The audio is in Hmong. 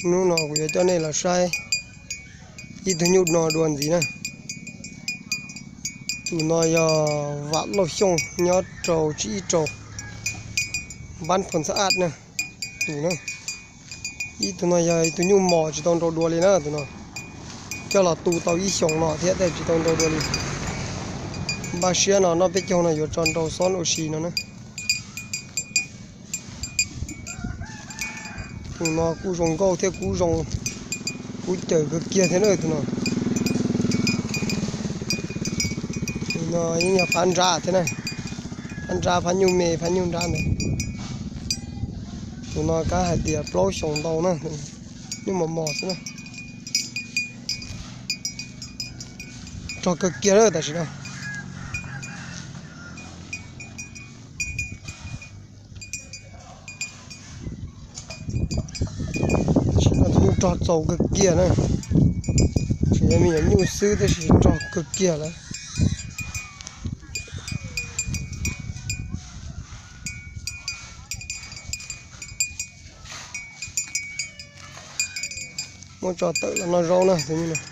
Hnub no kuv yuav coj nej los saib ib tug nyuj no dua ntxiv na. Tus no yog Vam Lauj Xyooj nyob rau tsib ib rau, npab phoos txhab aj na. Tus no, ib tug no yog ib tug nyuj mos tsis tau nrau dua li na tus no. Coj los tu tau ib xyoos no thiab tej tsis tau nrau dua li. Npaj siab no noj peb caug no yuav tso nrau xob ua si no na. Tus no kuj zoo nkauj thiab kuj zoo, kuj cawm kawg kiag thiab na tus no. Tus no yeej yog phab nrab thiab na, phab nrab phab nyuj me phab nyuj nrab ntawd. Tus no kav hais tias plaub xyoos ntau na, nyuj mos mos xwb na. Rog kawg kiag lawm tam sim no. Tam sim no tus nyuj rog txaus kawg kiag na. Tsis yog me nyuam nyuj xwb tab sis rog kawg kiag lawm. Muab tso tawm los noj zaub na tus nyuj no.